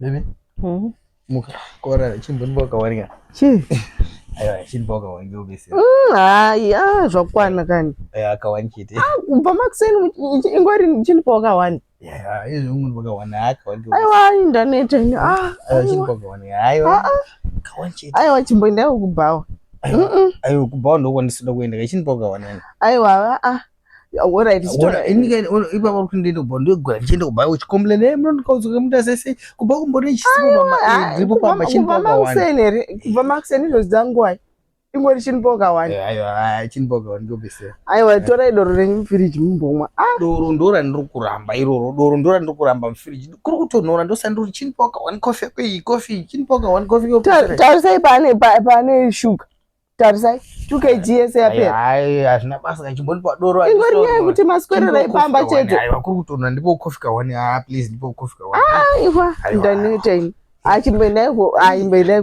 Baby. Muka. Kora chimbonipa kawanika. Chii? Aiwa chinipa kawanika ubese. Hayi, ah zvakwana kani. Aiwa kawani chete. Ah kubva makuseni ingori chinipa kawani. Yeah, izvi ungonipa kawani ah kawani. Aiwa ndaneta ini. Ah. Aiwa chinipa kawani. Aiwa. Ah. Kawani chete. Aiwa chimboendai kubhawa. Aiwa kubhawa ndokwandisida kuenda. Chinipa kawani. Aiwa ah. Ipapa kuti ndiende kubva ndogara ndichienda kubva uchicomplain e munondikaudzoka muita sese kubva kumbori chisipo pamba chinipomakuseni here kubva makuseni izvo dzanguwai ingori chinipoka wani aiwa chinipoka wani ndobesera aiwa torai doro renyu mufiriji mumbomwa ah. Doro ndorandiri kuramba iroro, doro ndorandiri kuramba mufiriji, kuri kutonhora ndosandiri chinipoka wani kofi yako iyi kofi chinipoka wani kofi. Tarisai pane shuga, tarisai 2 kg yese yapera. Hayi, hazvina basa, kachimbondipa doro. Ingori nyaya yekuti maswerera ipamba chete. Aiwa, kuri kutonhora, ndipo kofi kawani. Ah, please, ndipo kofi kawani. Aiwa, ndaneta ini. Achimboendai kubhawa.